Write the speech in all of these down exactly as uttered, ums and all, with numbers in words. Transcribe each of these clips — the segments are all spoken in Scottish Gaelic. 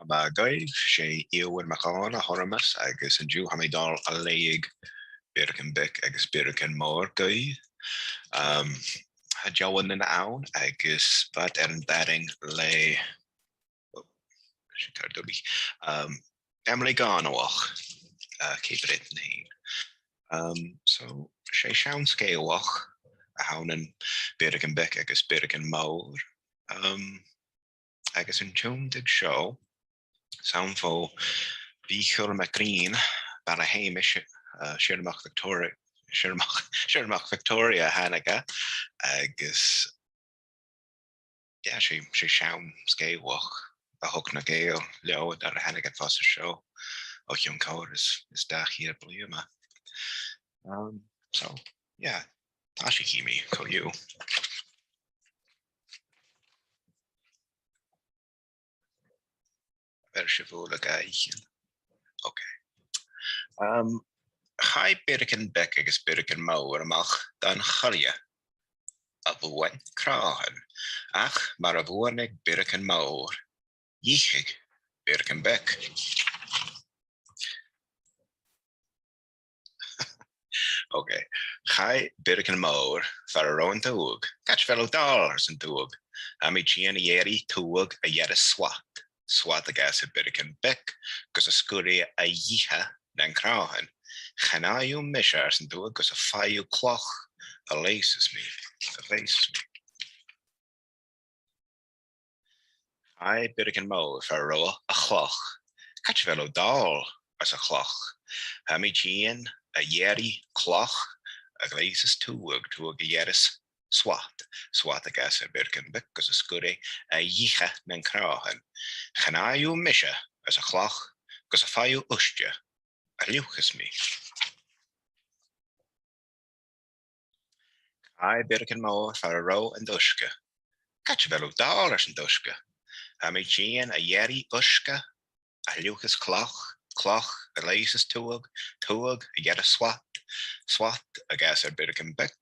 Madainn mhath dhuibh, 's e Eòghann Mac Càin a th' ormsa agus an-diugh tha mi a' dol a leughadh Biorachan Beag agus Biorachan Mòr dhuibh. Um, tha dealbhan ann agus bha iad air an tarraing le, oh, sin car dubh. Um, Emily Dhòmhnallach, uh, Cape Breton fhèin. Um, so, 's e seann sgeulachd a th' ann am Biorachan Beag agus Biorachan Mòr. Um, agus an tionndadh seo, 's ann bho Mhìcheal MacGrinn, Baile Sheumais, uh, Siorramachd Victoria, Siorramachd, Siorramachd Victoria a thàinig e, agus, yeah, 's e, 's e seann sgeulachd a thug na Gàidheil leotha nuair a thàinig iad às a seo o chionn còrr is, is dà cheud bliadhna. Um, so, yeah, tòisichidh mi co-dhiù. Bheir sibh ùr a dh'aithghearr. Ok. Um, chaidh Biorachan Beag agus Biorachan Mòr a-mach dhan choille a bhuain cnàthan, ach mar a bhuannaich Biorachan Mòr, dh'ith Biorachan Beag. Ok. Chaidh Biorachan Mòr far an robh an tuagh. Càit a bheil thu a' dol, ars an tuagh. Tha mi a' tighinn a dh'iarraidh tuagh a ghearras slat. Slat a dh'fhàs air Biorachan Beag, gus an sguir e a dh'ithe nan cnàthan. Chan fhaigh thu mise, ars an tuagh, gus am faigh thu clach a ghleusas mi. A ghleusas mi. Chaidh Biorachan Mòr far an robh a' chlach. Càit a bheil thu a' dol, ars a' chlach. Tha mi a' tighinn a dh'iarraidh clach a ghleusas tuagh, tuagh a ghearras slat. Slat a dh'fhàs air Biorachan Beag, gus an sguir e a dh'ithe nan cnàthan. Chan fhaigh thu mise, ars a' chlach, gus am faigh thu uisge a ghleusas mi. Chaidh Biorachan Mòr far an robh an t-uisge. Càit a bheil thu a' dol, ars an t-uisge. Tha mi a' tighinn a dh'iarraidh uisge a ghleusas clach, clach a ghleusas tuagh, tuagh a ghearras slat, slat a dh'fhàs air Biorachan Beag,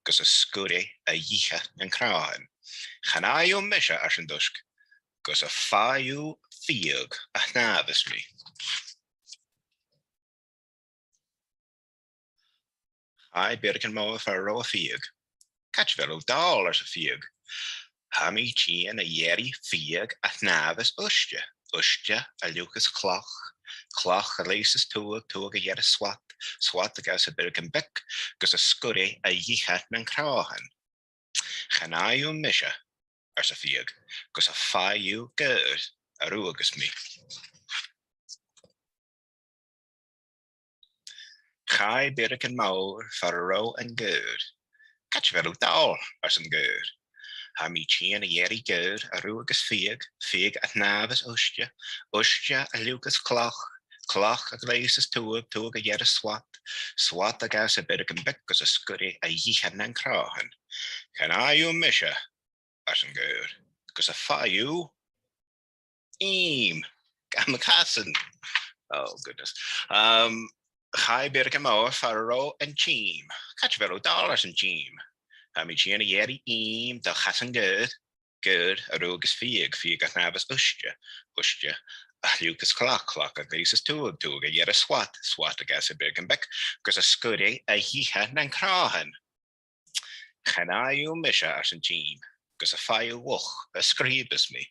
gus an sguir e a dh'ithe nan cnàthan. Chan fhaigh thu mise, ars an t-uisge, gus am faigh thu fiadh a shnàmhas mi. Chaidh Biorachan Mòr far an robh am fiadh. Càit a bheil thu a' dol, ars am fiadh. Tha mi a' tighinn a dh'iarraidh fiadh a shnàmhas uisge, uisge a ghleusas clach, clach a ghleusas tuagh, tuagh a ghearras slat, slat a dh'fhàs air Biorachan Beag, gus an sguir e a dh'ithe nan cnàthan. Chan fhaigh thu mise, ars am fiadh, gus am faigh thu gaoir a ruaigeas mi. Chaidh Biorachan Mòr far an robh an gaoir. Càit a bheil thu a' dol, ars an gaoir. Tha mi a' tighinn a dh'iarraidh gaoir a ruaigeas fiadh, fiadh a shnàmhas uisge, uisge a ghleusas clach, clach a ghleusas tuagh, tuagh a ghearras slat, slat a dh'fhàs air Biorachan Beag, gus an sguir e a dh'ithe nan cnàthan. Chan fhaigh thu mise, ars an gaoir, gus am faigh thu ìm. Gabh mo chasan. Oh, goodness. Um, chaidh Biorachan Mòr far an robh an t-ìm. Càit a bheil thu a' dol, ars an t-ìm. Tha mi a' tighinn a dh'iarraidh ìm do chasan gaoir, gaoir a ruaigeas fiadh, fiadh a shnàmhas uisge, uisge a ghleusas clach, clach a ghleusas tuagh, tuagh a ghearras slat, slat a dh'fhàs air Biorachan Beag, gus an sguir e a dh'ithe nan cnàthan. Chan fhaigh thu mise, ars an t-ìm, gus am faigh thu luch a sgrìobas mi.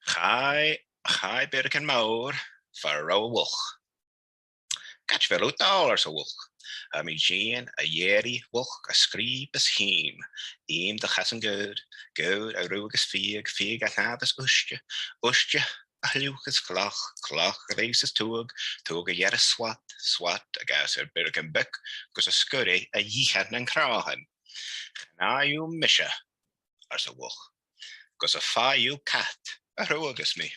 Chaidh, chaidh Biorachan Mòr far an robh luch. Càit a bheil thu a' dol, ars an luch. Tha mi a' tighinn a dh'iarraidh luch a sgrìobas ìm. Ìm do chasan gaoir, gaoir a ruaigeas fiadh, fiadh a shnàmhas uisge, uisge a ghleusas clach, clach a ghleusas tuagh, tuagh a ghearras slat, slat a dh'fhàs air Biorachan Beag, gus an sguir e a dh'ithe nan cnàthan. Chan fhaigh thu mise, ars an luch, gus am faigh thu cat a ruaigeas mi.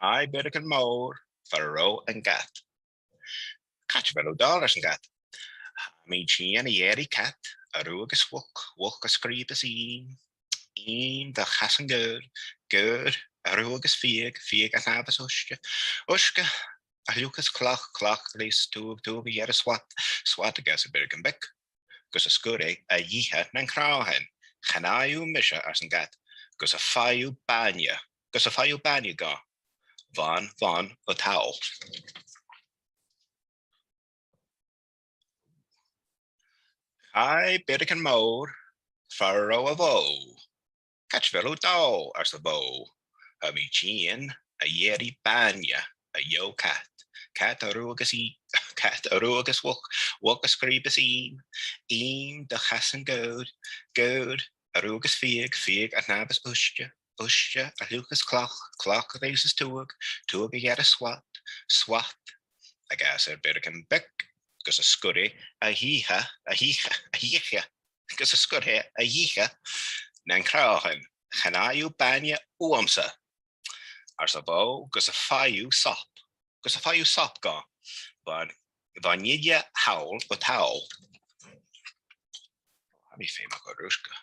Chaidh Biorachan Mòr far an robh an cat. Càit a bheil thu a' dol, ars an cat. Tha mi a' tighinn a dh'iarraidh cat a ruaigeas luch, luch a sgrìobas ìm. Ìm do chasan gaoir, gaoir a ruaigeas fiadh, fiadh a shnàmhas uisge, uisge a ghleusas clach, clach a ghleusas tuagh, tuagh a ghearras slat, slat a dh'fhàs air Biorachan Beag, gus an sguir e a dh'ithe nan cnothan. Chan fhaigh thu mise, ars an cat, gus am faigh thu bainne, gus am faigh thu bainne dhomh. Bhon, bhon, bho toll. Chaidh Biorachan Mòr far an robh a bhò. Càit a bheil thu dol? ars a' bhò. Tha mi a' tighinn a dh'iarraidh bainne, a ghràidh cat. Cat a ruaigeas ìm, cat a ruaigeas mhuc, mhuc a sgrìobas ìm, ìm do chasan goir, goir a ruaigeas fiadh, fiadh a shnàmhas uisge, uisge a fhliuchas clach, clach a ghleusas tuagh, tuagh a ghearras swat, swat a' gabhail air Biorachan Beag, gus an sguir e a dh'ithe, a dh'ithe, a dh'ithe, gus an sguir e a dh'ithe nan cnothan. Chan fhaigh thu bainne bhuamsa, ars a' bhò, gus am faigh thu sop, gus am faigh thu sop dhomh. Bhon, bhon fhidhe thall, bho toll. Tha mi a' faighinn mo chur uisge.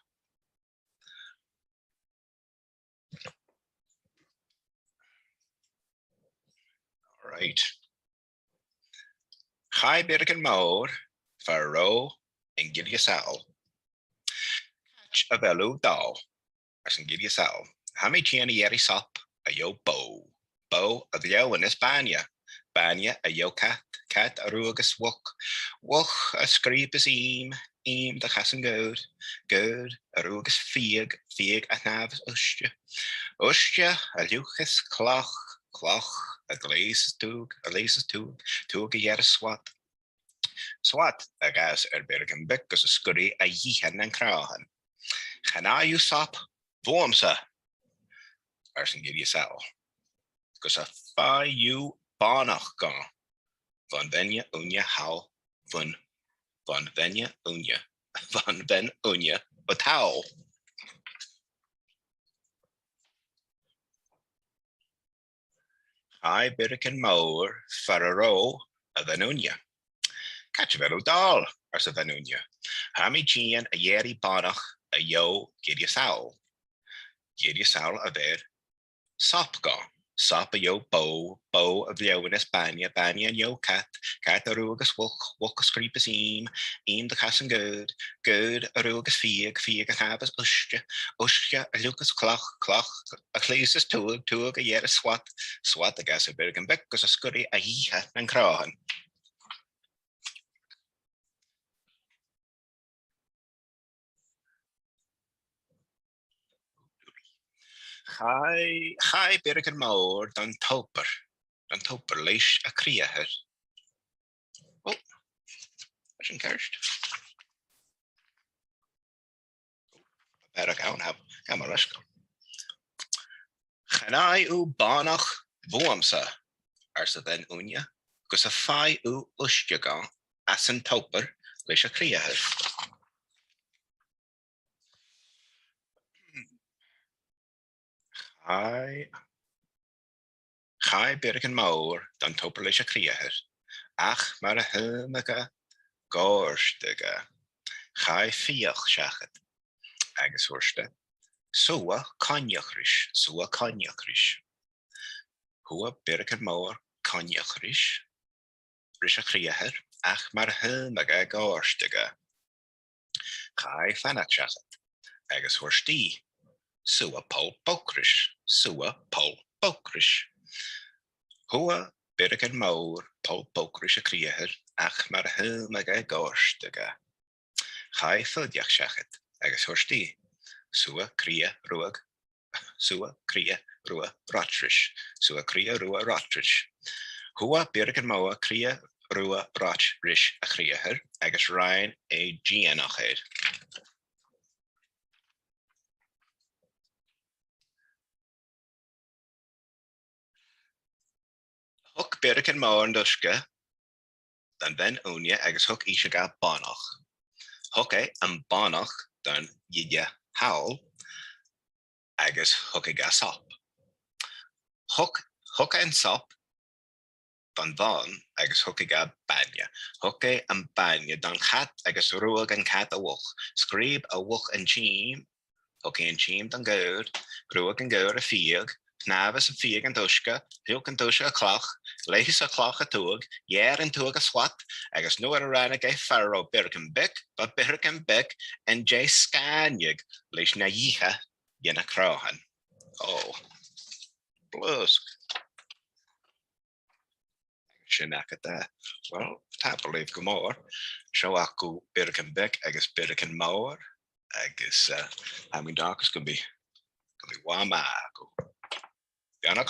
All right. Chaidh Biorachan Mòr far an robh an gille-sabhail. Càit a bheil thu dol? ars an gille-sabhail. Tha mi a' tighinn a dh'iarraidh sop, a ghràidh bò, bò a bhleoghanas bainne, bainne a ghràidh cat, cat a ruaigeas mhuc, mhuc a sgrìobas ìm, ìm do chasan goir, goir a ruaigeas fiadh, fiadh a shnàmhas uisge, uisge a fhliuchas clach, clach a ghleusas tuagh, a ghleusas tuagh, tuagh a ghearras swat, swat a' gabhail air Biorachan Beag gus an sguir e a dh'ithe nan cnothan. Chan fhaigh thu sop bhuamsa, ars an gille-sabhail, gus am faigh thu bonnach dhomh. Bhon bheinn-uinneig thall, bhon, bhon bheinn-uinneig, bhon bheinn-uinneig bho toll. Chaidh Biorachan Mòr far an robh a' bheinn-uinneig. Càit a bheil thu dol? ars a' bheinn-uinneig. Tha mi a' tighinn a dh'iarraidh bonnach a ghràidh gille-sabhail. Gille-sabhail a bheir sop dhomh. Sop a ghràidh bò, bò a bhleoghanas bainne, bainne a ghràidh cat, cat a ruaigeas mhuc, mhuc a sgrìobas ìm, ìm do chasan goir, goir a ruaigeas fiadh, fiadh a shnàmhas uisge, uisge a fhliuchas clach, clach a ghleusas tuagh, tuagh a ghearras swat, swat a' gabhail air Biorachan Beag gus an sguir e a dh'ithe nan cnothan. Chaidh, chaidh Biorachan Mòr dhan tobar, dhan tobar leis a' chriathar. Ò, tha sin ceart. Bearradh ann, tha, tha mi leisgeul. Chan fhaigh thu bonnach bhuamsa, ars a' bheinn-uinneig, gus am faigh thu uisge dhomh às an tobar leis a' chriathar. Chaidh, chaidh Biorachan Mòr dhan tobar leis a' chriathar, ach mar a thàinig e, dhòirteadh e. Chaidh fiadh seachad, agus thuirt e, "Suath coinneach ris, suath coinneach ris." Shuath Biorachan Mòr coinneach ris, ris a' chriathar, ach mar a thàinig e, dhòirteadh e. Chaidh feannag seachad, agus thuirt i, "Suath poll bog ris, suath poll bog ris." Shuath Biorachan Mòr poll bog ris a' chriathar, ach mar a thàinig e, dhòirteadh e. Chaidh fuileach seachad, agus thuirt i, "Suath cridhe ruadh, suath cridhe ruadh roit ris, suath cridhe ruadh roit ris." Shuath Biorachan Mòr cridhe ruadh roit ris a' chriathar, agus rinn e dìonach air. Thug Biorachan Mòr an t-uisge dhan bheinn-uinneig agus thug ise dha bonnach. Thug e am bonnach dhan fhidhe thall agus thug e dha sop. Thug, thug e an sop dhan bhonn agus thug e dha bainne. Thug e am bainne dhan chat agus ruaig an cat a mhuc. Sgrìob a' mhuc an t-ìm, thug e an t-ìm dhan goir, ruaig an goir am fiadh, shnàmhas am fiadh an t-uisge, thill an t-uisge a' chlach, leigheas a' chlach an tuagh, gheàrr an tuagh a slat, agus nuair a ràinig e far an robh Biorachan Beag, bha Biorachan Beag an dèidh sgàineadh leis na dh'ithe dhe na cnothan. Ò, blùsg. Sin agad e. Well, tapadh leibh gu mòr. Seo agaibh Biorachan Beag agus Biorachan Mòr, agus, eh, tha mi an dòchas gum bi, gum bi math agaibh. Beannachd.